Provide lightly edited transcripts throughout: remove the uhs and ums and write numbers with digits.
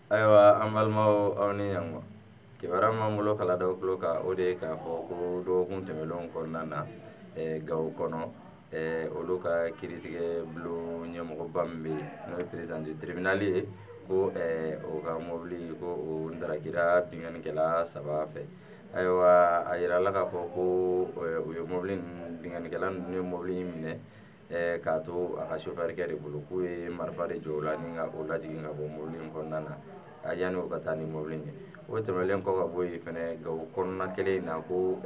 Ayiwa, an balimaw, aw ni ɲankuma. Kibaruya min b'an bolo kala daw tulo kan, o de ye k'a fɔ ko dɔgɔkun tɛmɛnlenw kɔnɔna na, Gawo kɔnɔ, olu ka kiiritigɛ bulon ɲɛmɔgɔba min bɛ yen, n'o ye président du tribunal ye, ko o ka mobili ko o ndarakira binkannikɛla 3 fɛ. Ayiwa, a yirala k'a fɔ ko u ye mobili ninnu, binkannikɛla ninnu ye mobili in minɛ k'a to a ka sofɛrikɛ de bolo, k'u ye marifa de jɔ o la ni ka o lajigin ka bɔ mobili in kɔnɔna na a yanni u ka taa ni mobili in ye. O tɛmɛnen kɔ ka bɔ yen fɛnɛ, Gawo kɔnɔna kelen in na, ko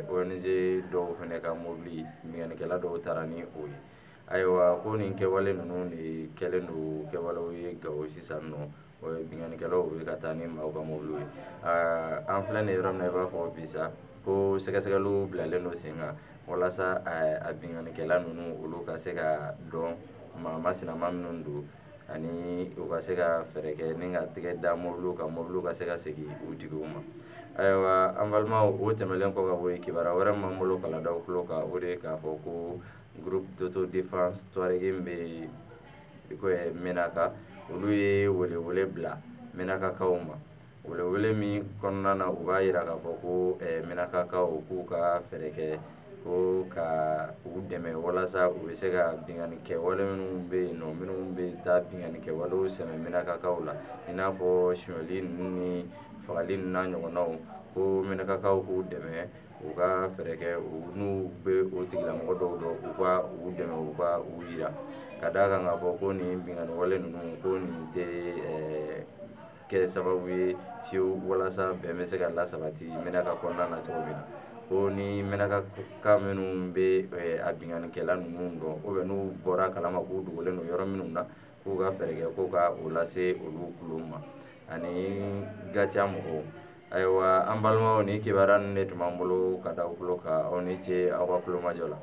ONG dɔw fɛnɛ ka mobili, binkannikɛla dɔw taara ni o ye. Ayiwa, ko nin kɛwale ninnu de kɛlen don kɛwalew ye Gawo sisan nɔ, o ye binkannikɛlaw bɛ ka taa ni maaw ka mobiliw ye. An filɛ nin yɔrɔ min na, i b'a fɔ bi sa ko sɛgɛsɛgɛliw bilalen don sen kan walasa a binkannikɛla ninnu, olu ka se ka dɔn maa masinama minnu don, ani u ka se ka fɛɛrɛ kɛ ni ka tɛgɛ da mobiliw kan, mobiliw ka se ka segin u tigiw ma. Ayiwa, an balimaw, o tɛmɛnen kɔ ka bɔ yen, kibaruya wɛrɛ min b'an bolo kala daw tulo kan, o de ye k'a fɔ ko groupe d'autodéfense Touareg min bɛ yen Menaka, olu ye welewele bila Menakakaw ma. Welewele min kɔnɔna na, u b'a yira k'a fɔ ko Menakakaw k'u ka fɛɛrɛ kɛ ko ka u dɛmɛ walasa u bɛ se ka binkanni kɛwale minnu bɛ yen nɔ, minnu bɛ taa binkanni kɛwalew sɛmɛ Menakakaw la, i n'a fɔ sonyɛli ninnu ni fagali ninnu n'a ɲɔgɔnnaw, ko Menakakaw k'u dɛmɛ, u ka fɛɛrɛ kɛ u n'u bɛ o tigilamɔgɔ dɔw dɔn, u ka u dɛmɛ, u ka u yira ka d'a kan k'a fɔ ko nin binkanni wale ninnu, ko nin tɛ kɛ sababu ye fiyewu walasa bɛn bɛ se ka lasabati Menaka kɔnɔna na cogo min na. Ko ni Menaka ka minnu bɛ a binkannikɛla ninnu dɔn, ou bien n'u bɔra kalama k'u dogolen don yɔrɔ minnu na, k'u ka fɛɛrɛ kɛ ko ka o lase olu kulo ma ani Gatiya mɔgɔw. Ayiwa, an balimaw, ni kibaruya ninnu de tun b'an bolo ka da aw tulo kan. Aw ni ce aw ka kulomajɔ la.